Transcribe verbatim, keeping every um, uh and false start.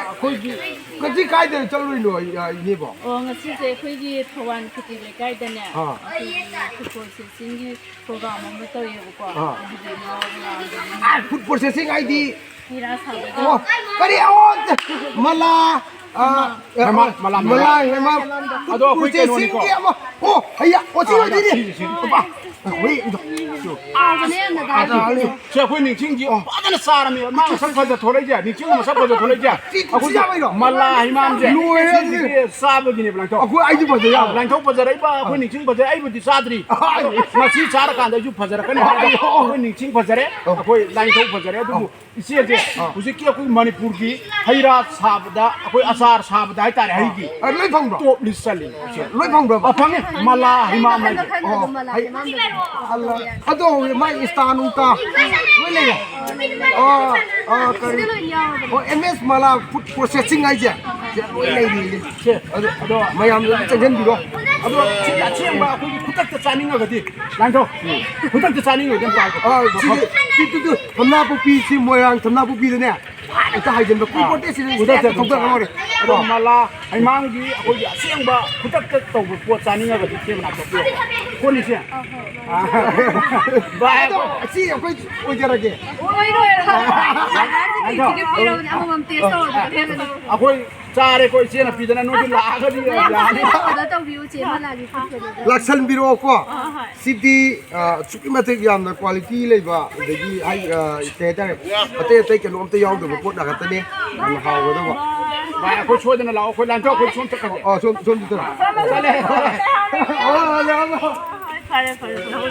ꯑꯩꯈꯣꯏꯒꯤ ꯉꯁꯤ ꯀꯥꯏꯗ ꯆꯠꯂꯨꯏꯅꯣ, ꯑ, ꯏꯅꯦꯕꯣ? ꯑꯣ, ꯉꯁꯤꯁꯦ ꯑꯩꯈꯣꯏꯒꯤ ꯊꯧꯕꯥꯜ ꯈꯦꯇ꯭ꯔꯤ ꯂꯩꯀꯥꯏꯗꯅꯦ, ꯑꯥ꯫ ꯑꯩꯈꯣꯏꯒꯤ ꯐꯨꯠꯕꯣꯜ ꯁꯦꯁꯤꯡꯒꯤ ꯄ꯭ꯔꯣꯒ꯭ꯔꯥꯝ ꯑꯃ ꯇꯧꯋꯦꯕꯀꯣ꯫ ꯑꯥ꯫ ꯑꯗꯨꯗ ꯌꯥꯎꯕ ꯂꯥꯛꯑꯝꯕꯅꯤ꯫ ꯑꯥ, ꯐꯨꯠ ꯄ꯭ꯔꯣꯁꯦꯁꯤꯡ ꯍꯥꯏꯗꯤ? ꯍꯩ ꯔꯥ ꯁꯥꯕꯒꯤ꯫ ꯑꯣ, ꯀꯔꯤ? ꯑꯣ, ꯃꯂꯥ, ꯑꯥ, ꯍꯩꯃꯥ, ꯃꯂꯥ, ꯃꯂꯥ, ꯍꯩꯃꯥ꯫ ꯍꯩꯃꯥ꯫ ꯑꯗꯣ ꯑꯩꯈꯣꯏ ꯀꯩꯅꯣꯅꯤꯀꯣ꯫ ꯄ꯭ꯔꯣꯁꯦꯁꯤꯡꯒꯤ ꯑꯃ, ꯑꯣ, ꯍꯩꯌꯥ, ꯑꯣ, ꯁꯤ ꯑꯥ, ꯑꯣꯏꯗꯣꯏꯅꯤ꯫ ꯁꯤ, ꯁꯤ, ꯁꯤ꯫ ꯑꯄꯥ, ꯑꯩꯈꯣꯏ, ꯍꯥꯎꯕꯅꯦ ꯌꯥꯝꯅ ꯑꯗꯥ꯫ ꯑꯗꯥ, ꯁꯤ ꯑꯩꯈꯣꯏ ꯅꯤꯡꯁꯤꯡꯁꯤ ꯐꯖꯅ ꯆꯥꯔꯝꯃꯤ꯫ ꯃꯥ ꯃꯁꯛ ꯐꯖ ꯊꯣꯔꯛꯏꯁꯦ, ꯅꯤꯡꯁꯤꯡꯅ ꯃꯁꯛ ꯐꯖ ꯊꯣꯔꯛꯏꯁꯦ꯫ ꯁꯤ, ꯁꯤ ꯑꯩꯈꯣꯏ ꯆꯥꯕꯩꯔꯣ? ꯃꯂꯥ ꯍꯩꯃꯥꯡꯁꯦ꯫ ꯂꯣꯏꯔꯦ ꯑꯗꯨꯗꯤ꯫ ꯁꯤꯁꯤꯗꯤ ꯆꯥꯕꯒꯤꯅꯦꯕ, ꯂꯥꯡꯊꯧ꯫ ꯑꯩꯈꯣꯏ, ꯑꯩꯁꯨ ꯐꯖ ꯌꯥꯕ꯫ ꯂꯥꯡꯊꯧ ꯐꯖꯔꯛꯏꯕ, ꯑꯩꯈꯣꯏ ꯅꯤꯡꯁꯤꯡ ꯐꯖꯔꯛꯏ꯫ ꯑꯩꯕꯨꯗꯤ ꯆꯥꯗ꯭ꯔꯤ꯫ ꯑꯥ꯫ ꯃꯁꯤ ꯆꯥꯔꯀꯥꯟꯗ ꯑꯩꯁꯨ ꯐꯖꯔꯛꯀꯅꯤ ꯍꯥꯏꯕꯗꯣ ꯑꯥ꯫ ꯑꯩꯈꯣꯏ ꯅꯤꯡꯁꯤꯡ ꯐꯖꯔꯦ, ꯑꯥ꯫ ꯑꯩꯈꯣꯏ ꯂꯥꯡꯊꯧ ꯐꯖꯔꯦ꯫ ꯑꯗꯨꯕꯨ ꯑꯥ꯫ ꯏꯆꯦꯁꯦ ꯑꯥ꯫ ꯍꯧꯖꯤꯛꯀꯤ ꯑꯩꯈꯣꯏ ꯃꯅꯤꯄꯨꯔꯒꯤ ꯍꯩ ꯔꯥ ꯁꯥꯕꯗ, ꯑꯩꯈꯣꯏ ꯑꯆꯥꯔ ꯁꯥꯕꯗ ꯍꯥꯏꯇꯥꯔꯦ, ꯍꯩꯒꯤ ꯑꯥ, ꯂꯣꯏ ꯐꯪꯕ꯭ꯔꯣ? ꯇꯣꯞ ꯂꯤꯁ ꯆꯜꯂꯤ ꯏꯆꯦ꯫ ꯂꯣꯏ ꯐꯪꯕ꯭ꯔꯕ? ꯑꯥ, ꯐꯪꯉꯦ꯫ ꯃꯂꯥ ꯍꯩꯃꯥꯡ ꯍꯥꯏꯁꯦ꯫ ꯃꯈꯜ ꯃꯈꯜ ꯑꯣ, ꯑꯗꯨꯝ ꯃꯂꯥ ꯍꯩ-, ꯍꯩꯃꯥꯡꯗ ꯂꯩ꯫ ꯑꯗꯣ ꯍꯧꯖꯤꯛ ꯃꯥꯏ ꯏꯁꯇꯥ ꯅꯨꯡꯇꯥ ꯂꯣꯏ ꯂꯩꯔꯦ? ꯑꯥ, ꯑꯥ, ꯀꯔꯤ? ꯁꯤꯗ ꯂꯣꯏ ꯌꯥꯎꯔꯕꯅꯦ꯫ ꯑꯣ, ꯑꯦꯝ ꯑꯦꯁ ꯃꯂꯥ ꯐꯨꯗ ꯄ꯭ꯔꯣꯁꯦꯁꯤꯡ ꯍꯥꯏꯁꯦ? ꯁꯤꯗ ꯂꯣꯏ ꯂꯩꯔꯤ꯫ ꯁꯦ, ꯑꯗꯣ, ꯑꯗꯣ ꯃꯌꯥꯝꯗꯁꯨ ꯆꯪꯁꯤꯟꯕꯤꯔꯣ꯫ ꯑꯗꯣ ꯁꯤꯒꯤ ꯑꯁꯦꯡꯕ ꯑꯩꯈꯣꯏꯒꯤ ꯈꯨꯗꯛꯇ ꯆꯥꯅꯤꯡꯉꯒꯗꯤ, ꯂꯥꯡꯊꯧ, ꯈꯨꯗꯛꯇ ꯆꯥꯅꯤꯡꯉꯒꯗꯤ ꯑꯝꯇ ꯍꯥꯏꯈꯣ꯫ ꯑꯥ, ꯁꯤꯒꯤ, ꯇꯨ, ꯇꯨ, ꯇꯨ, ꯊꯝꯅꯥꯄꯣꯛꯄꯤ, ꯁꯤ ꯃꯣꯏꯔꯥꯡ ꯊꯝꯅꯥꯄꯣꯛꯄꯤꯗꯅꯦ, ꯍꯦꯛꯇ ꯍꯥꯏꯖꯤꯟꯕ, ꯀꯨꯏ ꯑꯥ, ꯄꯣꯠꯇꯦ, ꯁꯤꯗ ꯈꯨꯗꯛꯇ ꯍꯦꯛꯇ ꯑꯗꯨꯝ ꯊꯧꯗꯔ ꯆꯥ-, ꯂꯣꯏꯔꯦ꯫ ꯑꯗꯣ ꯑꯥ꯫ ꯃꯂꯥ ꯍꯩꯃꯥꯡꯒꯤ ꯑꯩꯈꯣꯏꯒꯤ ꯑꯁꯦꯡꯕ ꯈꯨꯗꯛꯇ ꯇꯧꯕ ꯄꯣꯠ ꯆꯥꯅꯤꯡꯉꯒꯗꯤ ꯏꯆꯦ ꯃꯅꯥꯛꯇ ꯄꯤꯔꯛꯑꯣ꯫ ꯀꯣꯟꯅꯤꯁꯦ꯫ ꯑꯥ, ꯍꯣꯏ, ꯍꯣꯏ꯫ ꯑꯥ꯫ ꯚꯥꯏ, ꯑꯗꯣ ꯁꯤ ꯑꯩꯈꯣꯏ ꯑꯣꯏꯖꯔꯒꯦ꯫ ꯑꯣꯏꯔꯣꯏ, ꯑꯣꯏꯔꯣꯏ꯫ ꯑꯉꯥꯡꯁꯤꯡ ꯑꯗꯣ ꯁꯤꯒꯤ ꯄꯤꯔꯕꯅꯤ, ꯑꯃꯃꯝ ꯇꯦꯁ ꯇꯧꯔꯒ ꯈꯪꯒꯅꯤ꯫ ꯑꯩꯈꯣꯏ ꯆꯥꯔꯦꯀꯣ, ꯏꯆꯦꯅ ꯄꯤꯗꯅ ꯅꯣꯏꯁꯨ ꯂꯥꯛꯑꯒꯗꯤ ꯃꯌꯥꯝ ꯌꯥꯅꯤ꯫ ꯑꯣꯔꯗꯔ ꯇꯧꯕꯤꯌꯨ, ꯆꯦ ꯃꯂꯥꯒꯤ ꯐꯨꯗ ꯀꯩꯅꯣꯗ꯫ ꯂꯥꯛꯁꯟꯕꯤꯔꯛꯑꯣꯀꯣ꯫ ꯑꯥ, ꯍꯣꯏ꯫ ꯁꯤꯗꯤ, ꯑ, ꯑꯁꯨꯛꯀꯤ ꯃꯇꯤꯛ ꯌꯥꯝꯅ ꯀ꯭ꯋꯥꯂꯤꯇꯤ ꯂꯩꯕ, ꯑꯗꯒꯤ ꯍꯥꯏ-, ꯑ, ꯀꯩ ꯍꯥꯏꯇꯥꯔꯦ, ꯑꯇꯩ ꯑꯇꯩ ꯀꯩꯅꯣ ꯑꯝꯇ ꯌꯥꯎꯗꯕ ꯄꯣꯠ ꯉꯥꯛꯇꯅꯦ꯫ ꯌꯥꯝꯅ ꯍꯥꯎꯒꯗꯕ꯫ ꯚꯥꯏ, ꯑꯩꯈꯣꯏ ꯁꯣꯏꯗꯅ ꯂꯥꯛꯑꯣ, ꯑꯩꯈꯣꯏ ꯂꯥꯟꯊꯣꯛ, ꯑꯩꯈꯣꯏ ꯁꯣꯝ ꯆꯠꯈ꯭ꯔꯒꯦ꯫ ꯑꯣ, ꯁꯣꯝ, ꯁꯣꯝꯗ ꯆꯠꯂꯣ꯫ ꯆꯠꯂꯦ꯫ ꯑꯣ, ꯂꯥꯛꯑꯣ, ꯂꯥꯛꯑꯣ꯫ ꯐꯔꯦ, ꯐꯔꯦ, ꯐꯔꯦ꯫